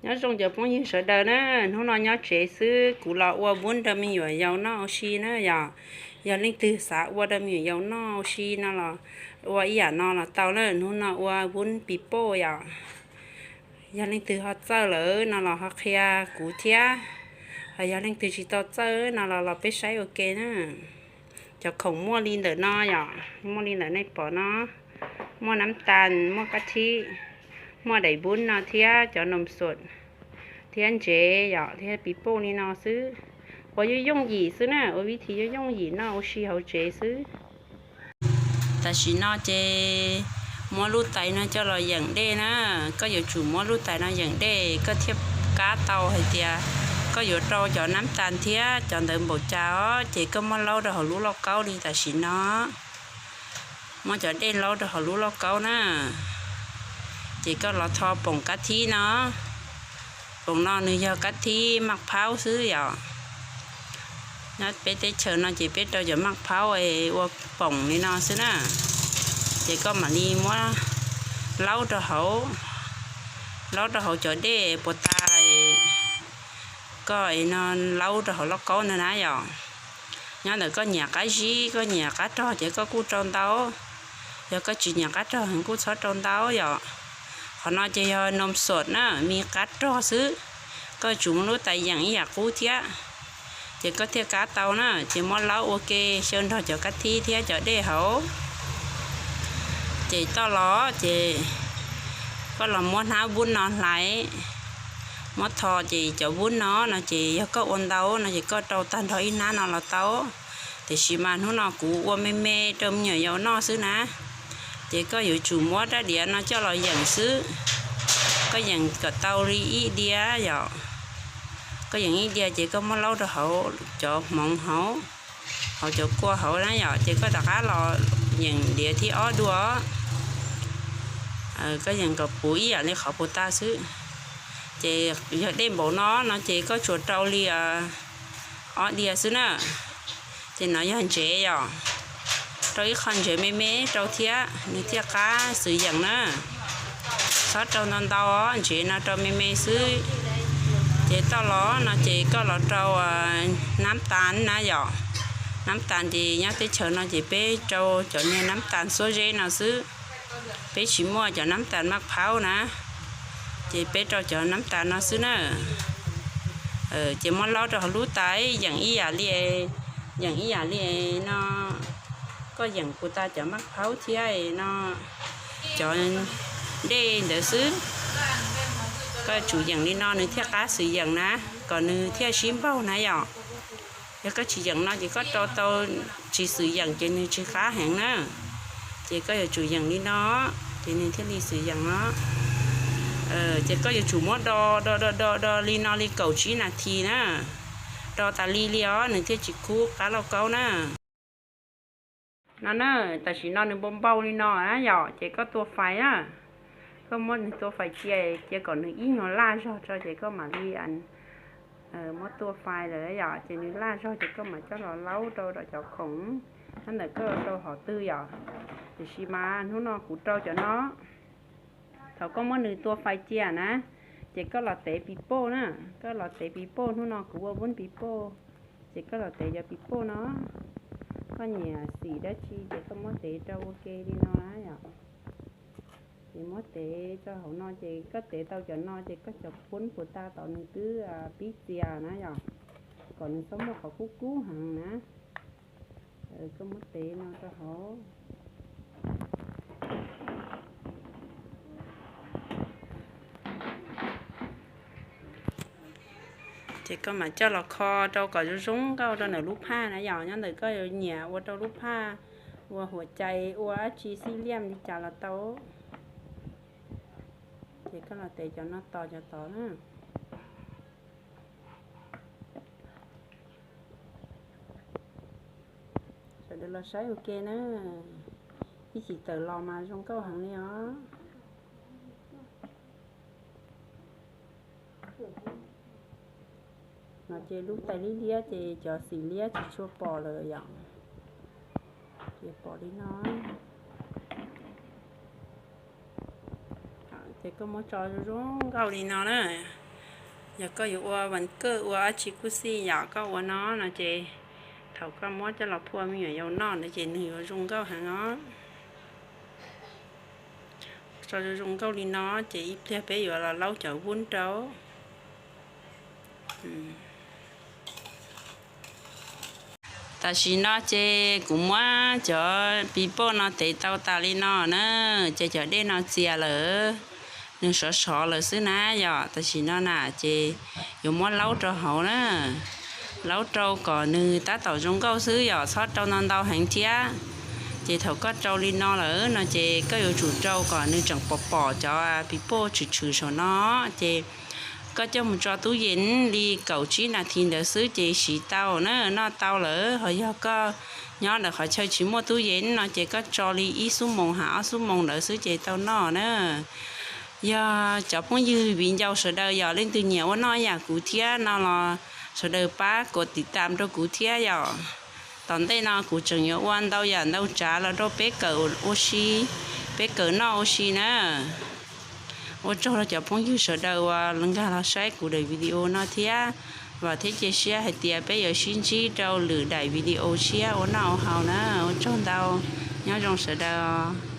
Nyob zoo cov phooj ywg sawv daws na, hnub no nyob tsev xwb, kuv los ua vub rau me nyuam yaus noj ua si na yom. Yog leej twg xav ua rau me nyuam yaus noj ua si no los ua ib yam no los tau na, hnub no ua vub pis poj yom. Yog leej twg ho txawj lawm no los ho qhia kuv thiab, ho yog leej twg tsis tau txawj no los los peb saib ua ke na. Cov khoom muaj li ntawm no yom, muaj li ntawm nej pom no, muaj nab tas, muaj kab thib, muaj daim vub no thiab cov noom xuam thiab ntsev yom, thiab pis poj li no xwb. Ua yooj yooj yim xwb na, ua vib thim yooj yooj yim noj ua si hauv tsev xwb. Tam sim no ces muab lub tais no coj los yeem dej na. Koj yuav tsum muab lub tais no yeem dej koj thiaj kab tau hais tias koj yuav rau cov nab tas thiab cov ntawd npaum cas os, ces koj muab laub rau hauv lub lauj kaub li tam sim no. Muab cov dej laub rau hauv lub lauj kaub na, ces koj los tho poom kab thib no. Poom no nws yog kab thib maj phaub xwb yom. Nyob peb teb chaws no ces peb rau cov maj phaub ua poom li no xwb na. Ces koj mam li muab laub rau hauv, laub rau hauv cov dej puas tas, koj no laub rau hauv lauj kaub no na yom. Nyob ntawm koj nyiam qab zib koj nyiam qab rog ces koj kuj rau ntau, yog koj tsis nyiam qab rog heev kuj txhob rau ntau yom. Qhov no ces yog noom xuam na, me qab rog xwb, koj yuav tsum muab lub tais yeem ib yam qub thiab, ces koj thiaj kab tau na. Ces muab laub ua ke xyaw nrog cov kab thib thiab cov dej hauv. Ces toj los ces koj los muab hnab vub no hlais, muab tho. Ces cov vub no no ces yog koj ua ntau no ces koj rau tag nrho ib hnab no los tau. Tiam sis mas hnub no kuv ua me me rau me nyuam yaus noj xwb na, ces koj yuav tsum muab rab diav no coj los yeem xwb. Koj yeem kom tau li ib diav yom. Koj yeem ib diav ces koj muab laub rau hauv cov hmoov hauv, hauv cov kua hauv na yom, ces koj rov qab los yeem diav thib ob dua. Koj yeem kom puv ib yam li qhov puas tas xwb. Ces yog dej npaum no no ces koj tsuas rau li ob diav xwb na. Ces no yog ntsev yom, rau ib qho ntsev me me rau thiab nws thiaj qab xwm yeem na. Txhob rau ntau ntau, ntsev no rau me me xwb. Ces toj los no ces koj los rau nab tas na yom. Nab tas ces nyob teb chaws no ces peb rau cov niag nab tas xuab zeb no xwb, peb tsis muaj cov nab tas maj phaub na, ces peb rau cov nab tas no xwb na. Ces muab laub rau hauv lub tais yeem ib yam li, yeem ib yam li no, koj yeem puas tas cov maj phaub thiab no, cov dej ntawd xwb. Koj tsum yeem li no nws thiaj qab xwm yeem na, kom nws thiaj sib npaug na yom. Yog koj tsis yeem no ces koj rau tau tsis xwm yeem ces nws tsis qab heev na. Ces koj yuav tsum yeem li no, ces nws thiaj li xwm yeem no. Ces koj yuav tsum muab do do do do do li no li kaum tsib nas this na, do tas li li os nws thiaj tsis kub qab lauj kaub na. No na, tam sim no nws npau npau li no na yom, ces koj tua fais na. Koj muab nws tua fais cia, cia kom nws ib nyuag laj zog tso ces koj mam li muab tua fais lawm yom, ces nws laj zog ces koj mam coj los laub rau cov khoom, nyob ntawm koj rau hom twg yom. Tiam sis mas hnub no kuv rau cov no. Thaum koj muab nws tua fais cia na, ces koj los tev pis poj na, koj los tev pis poj, hnub no kuv ua vub pis poj, ces koj los tev cov pis poj no. Koj nyiam xim dab tsi ces koj muab tev rau ua ke li no na yom. Ces muab tev rau hauv no ces koj tev tau cov no ces koj cov vub puas tas tod nws twb pib txias na yom, kom nws txhob muaj qhov kub kub heev na. Koj muab tev no rau hauv. Ces koj mam coj los kho rau kom zoo zoo nkauj rau ntawm lub phaj na yom, nyob ntawm koj yuav nyiam ua rau lub phaj, ua huam cai, ua dab tsi xib liaj li cas los tau. Ces koj los tev cov no tos cov tod na. Sawv daws los saib ua ke na, ib chim tawm los mas zoo nkauj heev li os. No ces lub tais liab liab ces cov xim liab tsis tshua pom lawm yom. Ces pom li no. Ces koj muab tso zoo zoo nkauj li no na. Yog koj yuav ua vas kawj ua dab tsi kuj xij yom, koj ua no no ces thaum koj muab coj los phua me nyuam yaus noj na ces nws yuav zoo nkauj heev os. Tso zoo zoo nkauj li no ces ib pliag peb yuav los laub cov vub rau. Tam sim no ces kuv muab cov pis poj no tev tau tas li no na, ces cov dej no txias lawm, nws sov sov lawm xwb na yom. Tam sim no na ces yuav muab laub rau hauv na, laub rau kom nws tab tom zoo nkauj xwb yom, txhob rau ntau ntau heev thiab. Ces thaum koj rau li no lawm no ces koj yuav tsum rau kom nws tseem pom pom cov pis poj tshwm tshwm saum no, ces koj coj mus tso tub yees li kaum tsib nas this ntawd xwb ces siv tau na, noj tau lawm. Ho yog koj nyob ntawm qhov chaw tsis muaj tub yees no ces koj tso li ib xuab moos ha ob xuab moos ntawd xwb ces tau noj na. Yog cov phooj ywg viv ncaus sawv daws yog leej twg nyiam ua noj yam kuv thiab no los sawv daws pab kom tiv tam rau kuv thiab yom. Tom ntej no kuv tseem yuav ua ntau yam ntau tsav los rau peb kawm ua si, peb kawm noj ua si na. Ua tsaug rau cov phooj ywg sawv daws uas nkag los saib kuv daim video no thiab. Vam thiab cia siab hais tias peb yuav sib ntsib rau lwm daim video tshiab ua noj ua haus na. Ua tsaug ntau, nyob zoo sawv daws.